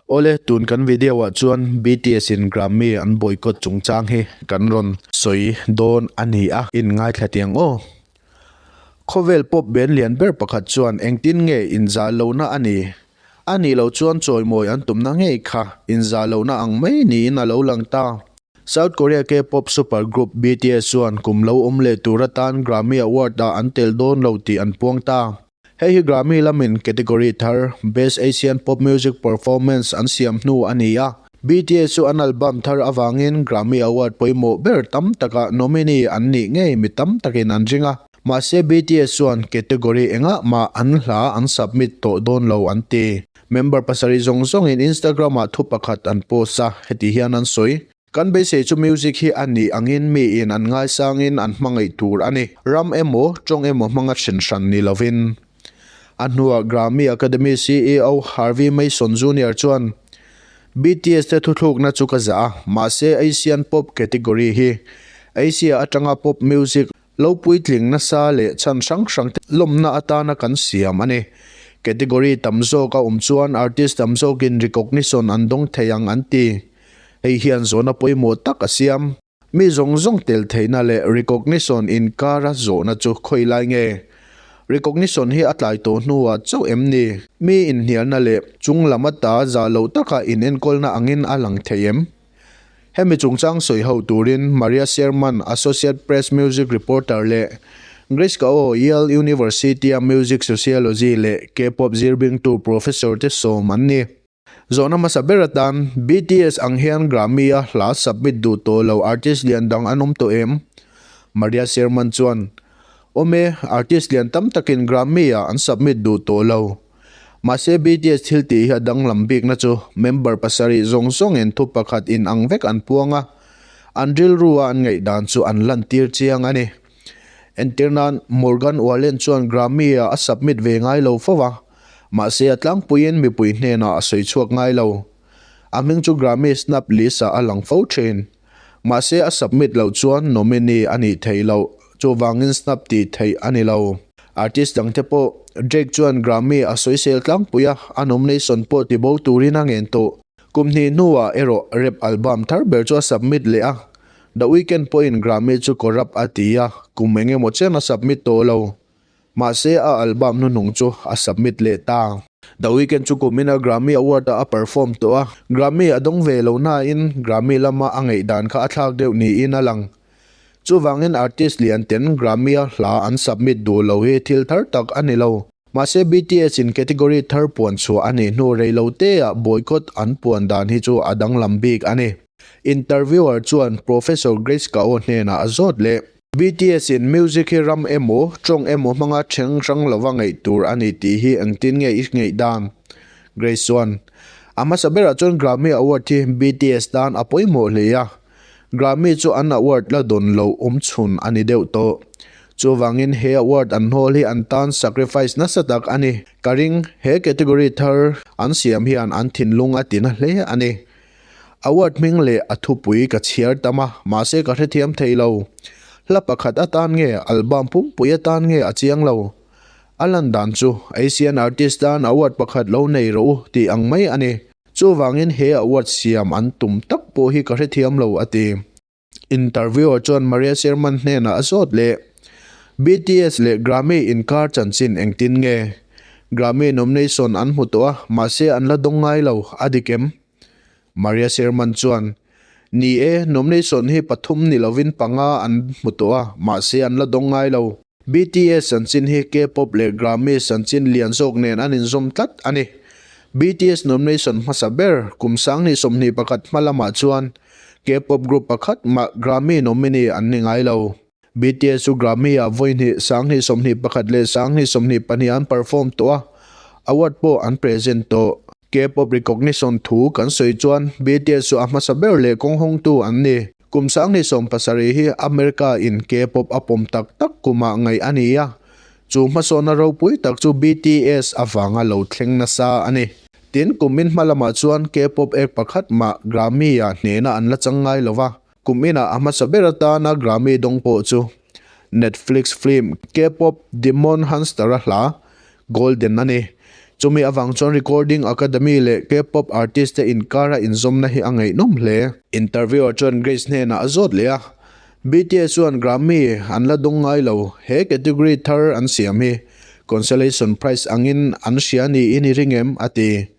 Awle, tun kan video ah chuan BTS in Grammy an boycott chungchang hi kan rawn sawi dawn a ni a, in ngaithla tiang aw. Khawvel pop band lian ber pakhat chuan engtin nge inzah lohna a ni? A nih loh chuan chawimawi an tumna ngei kha inzah lohna ang mai niin a lo lang ta. South Korea K-pop super group BTS chuan kum lo awm leh tur atan Grammy Award ah an tel dawn lo tih an puang ta. Hei hi Grammy lamin category thar Best Asian Pop Music Performance an siam hnu a ni a. BTS chu an album thar avangin Grammy Award pawimawh ber tam takah nominee an nih ngei mi tam takin an ring a. Mahse BTS chuan category engah mah an hla an submit tawh dawn lo an ti. Member pasarih zawng zawngin Instagram-ah thu pakhat an post a, heti hian an sawi. Kan beisei chu music hi a nih angin miin an ngaisangin an hmangaih tur a ni. Ram emaw, tawng emaw hmanga then hran ni lovin. A hnuah Grammy Academy CEO Harvey Mason Junior chuan, BTS te thuthlukna chu ka zah a, mahse Asian Pop category hi Asia atanga pop music lo puitling nasa leh chhan hrang hrang te lawmna atana kan siam a ni. Category tam zawk a awm chuan artist tam zawkin recognition an dawng thei ang an ti. Hei hian zawhna pawimawh tak a siam. Mi zawng zawng tel theihna leh recognition inkara zawhna chu khawi lai nge? Recognition hi a tlai tawh hnuah chauh em ni? Mi inhnialna leh chung lam ata zah loh taka inenkawlna angin a lang thei em? Hemi chungchang sawi ho turin Maria Sherman, Associate Press Music Reporter leh Grace Kao, Yale University-a Music Sociology leh K-pop zirbingtu Professor te sawm an ni. Zawhna hmasa ber atan, BTS ang hian Grammy-a hla submit duh tawh lo artist lian dang an awm tawh em? Maria Sherman chuan, Awm e, artist lian tam takin Grammy-ah an submit duh tawh lo. Mahse BTS thil tih hi a danglam bikna chu member pasarih zawng zawngin thu pakhat in ang vek an puang a, an rilru-a an ngaihdan chu an lantir chiang a ni. Entir nan, Morgan Wallen chuan Grammy-ah a submit ve ngai lo fo a, Mahse a tlangpuiin mipui hnenah a sawi chhuak ngai lo. A hming chu Grammy snub list-ah a lang fo thin. Mahse a submit loh chuan nominee a nih theih loh, chuvangin snub tih theih a ni lo. Artist dangte pawh Drake chuan Grammy a sawisel tlangpui a, a nomination pawh tibo turin a ngen tawh. Kum hnih hnuah erawh rap album thar ber chu a submit leh a, The Weeknd pawhin Grammy chu corrupt a ti a, kum engemaw chen a submit tawh lo. Mahse a album hnuhnung chu a submit leh ta. The Weeknd chu kumina Grammy Award-ah a perform tawh a, Grammy a dawng ve lo nain Grammy lama a ngaihdan kha a thlak deuh niin a lang. Chuvangin artist lian ten Grammy-a hla an submit duh lo hi thil thar tak a ni lo. Mahse BTS in category thar puan chhuah a nih hnu rei lo teah boycott an puan dan hi chu a danglam bik a ni. Interviewer chuan Professor Grace Kao hnenah a zawt leh. BTS in music hi ram emaw, tawng emaw hmanga thleng hrang lova ngaih tur a ni tih hi engtin nge i ngaih dan? Grace chuan, A hmasa berah chuan Grammy Award hi BTS tan a pawimawh hle a, Grammy chu an award la dawn loh awm chhun a ni deuh tawh. Chuvangin he award an hnawl hi an tan sacrifice nasa tak a ni. Ka ring, he category thar an siam hian an thinlung a tina hle a ni. Award hming leh a thupui ka chhiar tam a, mahse ka hrethiam thei lo. Hla pakhat atan nge album pumpui atan nge a chiang lo. A lan dan chu Asian Artist tan award pakhat lo nei rawh u tih ang mai a ni. Chuvangin he award siam an tum tak pawh hi ka hrethiam lo a ti. Interviewer chuan Maria Sherman hnenah a zawt leh, BTS leh Grammy inkar chanchin engtin nge? Grammy nomination an hmu tawh a, mahse an la dawng ngai lo, a dik em? Maria Sherman chuan, Ni e, nomination hi pathum ni lovin panga an hmu tawh a, mahse an la dawng ngai lo. BTS chanchin hi K-pop leh Grammy chanchin lian zawk nen an inzawm tlat a ni. BTS nomination hmasa ber kum 2021 hma lamah chuan K-pop group pakhat mah Grammy nominee an ni ngai lo. BTS chu Grammy-ah vawi hnih, 2021 leh 2022 an perform tawh a, award pawh an present tawh. K-pop recognition thu kan sawi chuan BTS chu a hmasa ber leh kawnghawngtu an ni. Kum 2017 hi America in K-pop a pawm tak tak kumah ngaih a ni a, chu hmasawnna ropui tak chu BTS avanga lo thleng nasa a ni. Tin, kumin hma lamah chuan K-pop ek pakhat mah Grammy-ah hnehna an la chang ngai lo va, kum inah a hmasa ber atana Grammy dawng pawh chu Netflix film K-pop Demon Hunter-a hla Golden a ni. Chumi avang chuan Recording Academy leh K-pop artist te inkara inzawmna hi a ngaihnawm hle. Interviewer chuan Grace hnenah a zawt leh a, BTS chuan Grammy an la dawng ngai lo, he category thar an siam hi consolation prize angin an hria niin i ring em? a ti.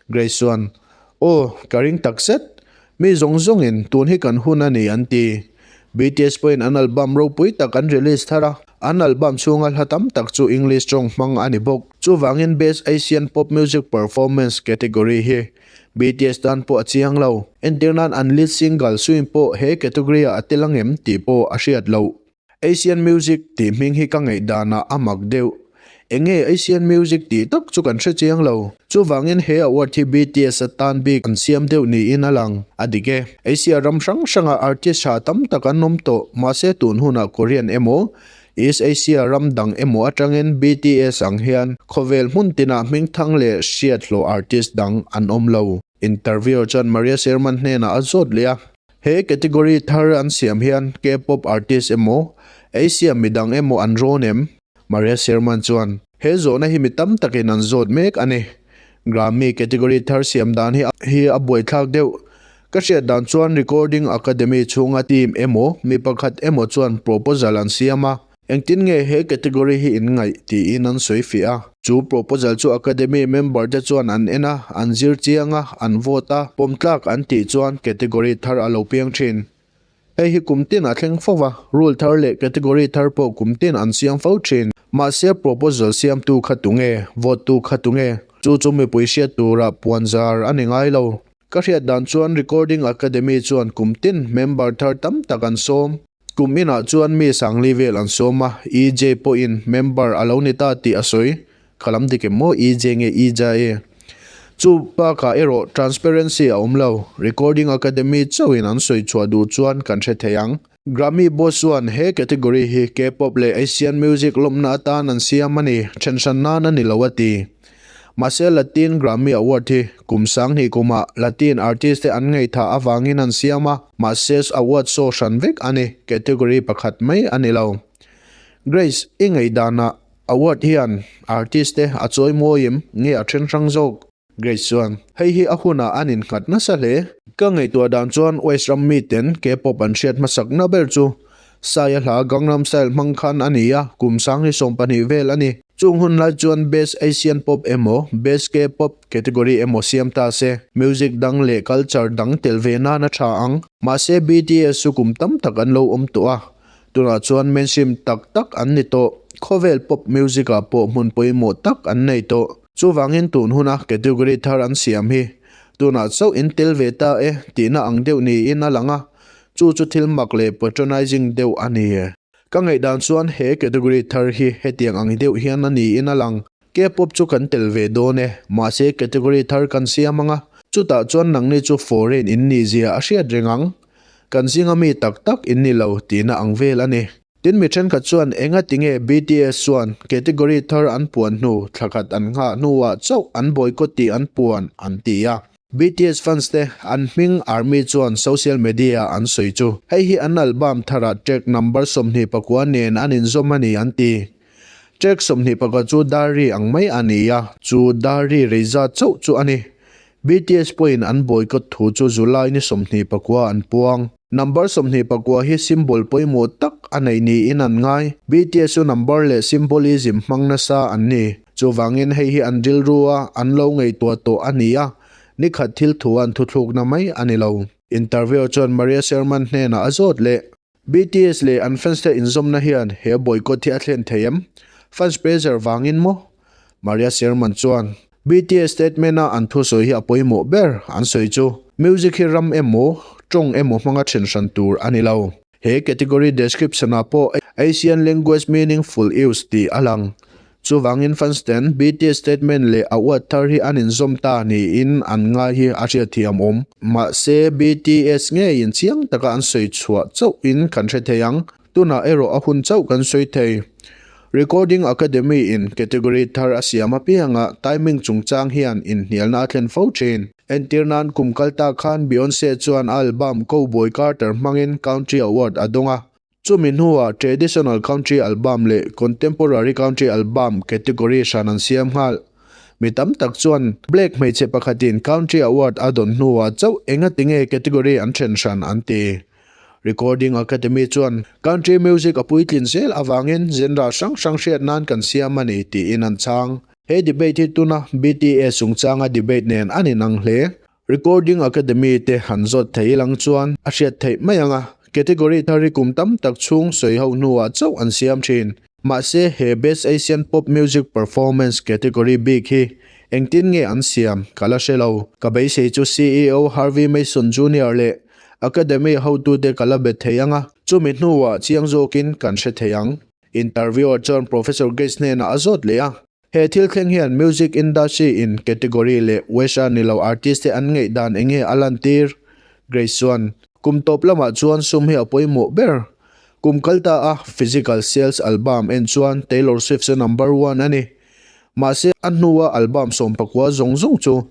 Grace chuan, Aw, ka ring takzet. Mi zawng zawngin tun hi kan hun a ni an ti. BTS pawhin an album ropui tak an release thar a, an album chhunga hla tam tak chu English tawng hmang a ni bawk. Chuvangin Best Asian Pop Music Performance category hi BTS tan pawh a chiang lo. Entir nan an lead single Swim pawh he category ah a tel angem tih pawh a hriat loh. Asian Music tih hming hi ka ngaihdanah a mak deuh. Enge Asian Music tih tak chu kan hre chiang lo. Chuvangin he award hi BTS atan bik an siam deuh niin a lang. A dik e. Asia ram hrang hrangah artist tha tam tak an awm tawh, mahse tun hunah Korean emaw, East Asia ram dang emaw atangin BTS ang hian khawvel hmun tinah hmingthang leh hriat hlawh artist dang an awm lo. Interviewer chuan Maria Sherman hnenah a zawt leh a. He category thar an siam hian K-pop artist emaw, Asia midang emaw an rawn em? Maria Sherman chuan, He zawhna hi mi tam takin an zawt mek a ni. Grammy category thar siam dan hi hi a buaithlak deuh. Ka hriat dan chuan Recording Academy chhunga team emaw, mi pakhat emaw chuan proposal an siam a. Engtin nge he category hi in ngaih tiin an sawi fiah a. Chu proposal chu Academy member te chuan an en a, an zir chiang a, an vote a, pawm tlak an tih chuan category thar a lo piang thin. Hei hi kum tin a thleng fo va, rule thar leh category thar pawh kum tin an siam fo thin. Mahse proposal siamtu kha tunge, vote tu kha tunge? Chu chu mipui hriat turah puanzar a ni ngai lo. Ka hriat dan chuan Recording Academy chuan kum tin member thar tam tak an sawm. Kum inah chuan mi Sangli vel an sawm a, EJ pawhin member a lo ni ta tih a sawi. Ka lam dik em maw EJ nge EJA? Chu bakah erawh transparency a awm lo, Recording Academy chauhin an sawi chhuah duh chuan kan hre thei ang. Grammy boss chuan he category hi K-pop leh Asian music lawmna atan an siam a ni, thenhran nan a ni lo a ti. Mahse Latin Grammy Award hi kum 2000 kumah Latin artist te an ngaihthah avangin an siam a, mahse award show hran vek a ni, category pakhat mai a ni lo. Grace, i ngaihdanah award hian artist te a chawi mawi em nge a then hrang zawk? Grace chuan, Hei hi a hunah an innghat nasa hle. Ka ngaihtuah dan chuan West ram miten K-pop an hriat hmasakna ber chu Saia hla Gangnam Style hmang khan a ni a, kum 2020 vel a ni. Chung hun lai chuan Best Asian Pop emaw Best K-pop category emaw siam ta se, music dang leh culture dang tel ve nan a tha ang. Mahse BTS chu kum tam tak an lo awm tawh a, tunah chuan mainstream tak tak an ni tawh. Khawvel pop music ah pawh hmun pawimawh tak an nei tawh. Chuvangin tun huna category thar an siam hi tunah chauh in tel ve ta e tihna ang deuh niin a lang a, chu chu thil mak leh patronizing deuh a ni. Ka ngaihdan chuan he category thar hi hetiang ang deuh hian a niin a lang. K-pop chu kan tel ve dawn e, mahse category thar kan siam ang a, chutah chuan nangni chu foreign in nih zia a hriat reng ang. Kan zinga mi tak tak in ni lo tihna ang vel a ni. Tin mi thenkhat chuan enga tinge BTS chuan category thar an puan hnu thla khat an nghah hnuah chauh an boycott tih an puan an ti a. BTS fans te an hming Army chuan social media ah an sawi chu hei hi an album tharah track number 24 nen an inzawm a ni an ti. Track 24 chu diary ang mai a ni a, chu diary rei zat chauh chu a ni. BTS pawhin an boycott thu chu July ni 29 an puang. Number 24 hi symbol pawimawh tak a neih niin an ngai. BTS chu number leh symbolism hmang nasa an ni. Chuvangin hei hi an rilru a, an lo ngaihtuah tawh a ni a, nikhat thil thu an thuthlukna mai a ni lo. Interviewer chuan Maria Sherman hnenah a zawt leh. BTS leh an fans te inzawmna hian he boycott hi a thlen thei em? Fans pressure vangin maw? Maria Sherman chuan, BTS statement a an thusawi hi a pawimawh ber, an sawi chu music hi ram emaw, tawng emaw hmanga then hran tur a ni lo. He category description ah pawh Asian language meaningful use tih a lang. Chuvangin fans ten BTS statement leh a uat thar hi an inzawm ta niin an ngai hi a hriatthiam awm. Mahse BTS ngeiin chiang taka an sawi chhuah chauhin kan hre thei ang. Tunah erawh a hun chauh kan sawi thei. Recording Academy in category thar a siam apiangah timing chungchang hian inhnialna a thlen fo thin. Entir nan kum kal ta khan Beyonce chuan a album Cowboy Carter hmangin Country Award a dawng a. Chumi hnuah Traditional Country Album leh Contemporary Country Album category hran an siam nghal. Mi tam tak chuan Black hmeichhe pakhatin Country Award a dawn hnuah chauh engatinge category an then hran an ti. Recording Academy chuan Country music a puitlin zel avangin genre hrang hrang hriat nan kan siam a ni tiin an chhang. He debate hi tuna BTS chungchanga debate nen an inang hle. Recording Academy te han zawt thei ilang chuan a hriat theih mai ang a, category thar hi kum tam tak chhung sawi ho hnuah chauh an siam thin. Mahse, he Best Asian Pop Music Performance category bik hi engtin nge an siam ka la hre lo. Ka beisei chu CEO Harvey Mason Junior leh Academy hotute ka la bet thei ang a, chumi hnuah chiang zawkin kan hre thei ang. Interviewer chuan Professor Gates hnenah a zawt leh a. He thil thleng hian music industry in category leh West-a ni lo artist te an ngaih dan eng nge a lantir? Grace chuan, Kum tawp lamah chuan sum hi a pawimawh ber. Kum kal ta a physical sales album en chuan Taylor Swift chu number one a ni. Mahse a hnua album 19 zawng zawng chu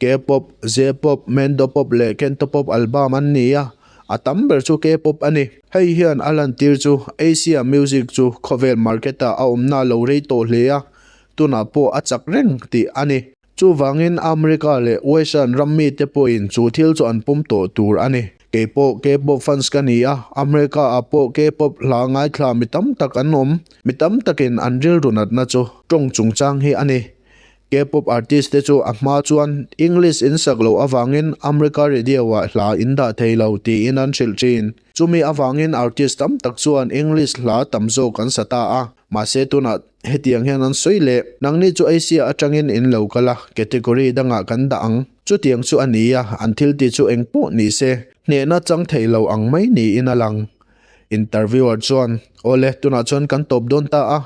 K-pop, J-pop, Mandopop leh Cantopop album an ni a, a tam ber chu K-pop a ni. Hei hian a lantir chu Asia music chu khawvel market-ah a awmna lo rei tawh hle a, tunah pawh a chak reng tih a ni. Chuvangin America leh Western ram mite pawhin chu thil chu an pawm tawh tur a ni. Kei pawh K-pop fans ka ni a, America-ah pawh K-pop hla ngaithla mi tam tak an awm. Mi tam takin an rilru natna chu tawng chungchang hi a ni. K-pop artist te chu a hma chuan English in sak loh avangin America radio ah hla in dah thei lo tiin an hrilh thin. Chumi avangin artist tam tak chuan English hla tam zawk an sa ta a, mahse tunah hetiang hian an sawi leh. Nangni chu Asia atangin in lo kal a, category dangah kan dah ang. Chutiang chu a ni a, an thil tih chu eng pawh ni se, hnehna chang thei lo ang mai niin a lang. Interviewer chuan, Awle, tunah chuan kan tawp dawn ta a.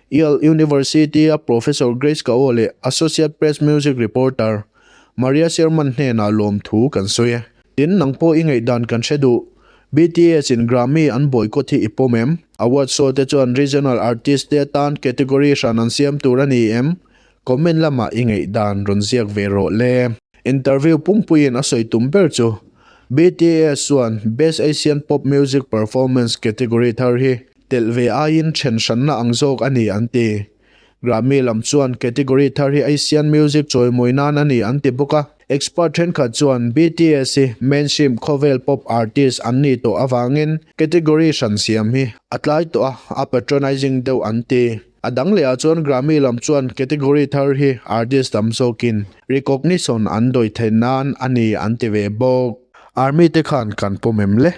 Yale University-a Professor Grace Kao leh Associate Press Music Reporter Maria Sherman hnenah lawmthu kan sawi e. Tin, nang pawh i ngaihdan kan hre duh. BTS-in Grammy an boycott hi i pawm em? Award show te chuan regional artist te atan category hran an siam tur a ni em? Comment lamah i ngaihdan rawn ziak ve rawh le. Interview pumpuiin a sawi tum ber chu BTS chuan Best Asian Pop Music Performance category thar hi telh ve aiin then hranna ang zawk a ni an ti. Grammy lam chuan category thar hi Asian music chawimawi nan a ni an ti bawk a. Expert thenkhat chuan BTS hi mainstream khawvel pop artist an nih tawh avangin category hran siam hi a tlai tawh a, a patronizing deuh an ti. A dang lehah chuan Grammy lam chuan category thar hi artist tam zawkin recognition an dawi theih nan a ni an ti ve bawk. Army te khan kan pawm em le?